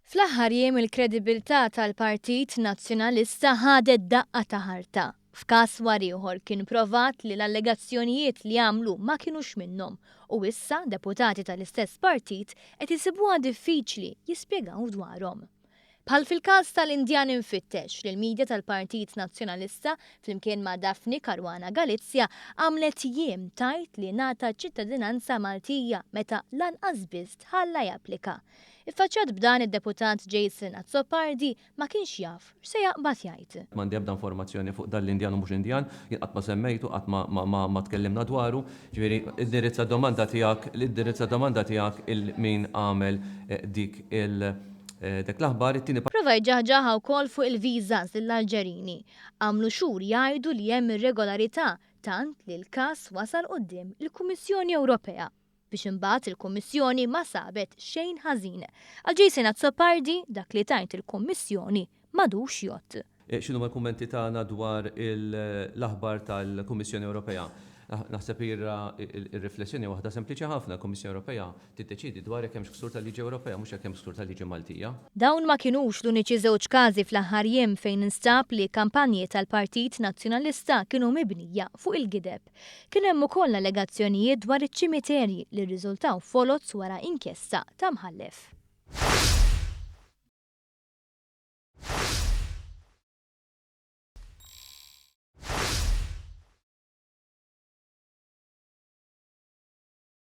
Fl-aħħar jiem il-kredibilità tal-Partit Nazzjonalista ħadet daqqa ta' ħarta. F'każ wara ieħor kien provat li l-allegazzjonijiet li għamlu ma kinux minnhom u issa deputati tal-istess partit qed isibuha diffiċli jispjegaw dwarhom. Bħal fil-każ tal-Indjan imfittex li l-media tal-Partit Nazzjonalista flimkien ma' Daphne Caruana Galizia għamlet jiem tgħid li ngħata ċittadinanza Maltija meta lanqas biss tħalla japplika. Iffaċċjat b'dan id-deputat Jason Azzopardi ma kienx jaf x'se jaqbad jgħid. M'għandi ebda informazzjoni fuq dan l-Indjan u mhux Indjan, jien qatt ma semmejtu, qatt ma tkellimna dwaru. Ġifieri, indirizza d-domanda tiegħek, indirizza d-domanda tiegħek 'il min għamel dik il dak l-aħbar, it-tieni. Prova jġaħġaħha wkoll fuq il-visas lill-Alġerini. Għamlu xhur jgħidu li hemm irregolarità tant li l-każ wasal quddiem il-Kummissjoni Ewropea. Biex imbagħad il-Kummissjoni ma sabet xejn ħażin. Għal Jason Azzopardi dak li tgħid il-Kummissjoni m'għadux jgħodd. X'inhuma l-kummenti tagħna dwar l-aħbar tal-Kummissjoni Ewropea? Naħseb ir-riflessjoni waħda sempliċi ħafna, il-Kummissjoni Ewropea tiddeċiedi dwar jekk hemmx ksur tal-liġi Ewropea, mhux jekk hemmx ksur tal-liġi Maltija. Dawn ma kinux l-uniċi żewġ każi fl-aħħar jiem fejn instab li kampanji tal-Partit Nazzjonalista kienu mibnija fuq il-gideb. Kien hemm ukoll allegazzjonijiet dwar iċ-ċimiterji li rriżultaw foloz wara inkjesta ta' mħallef.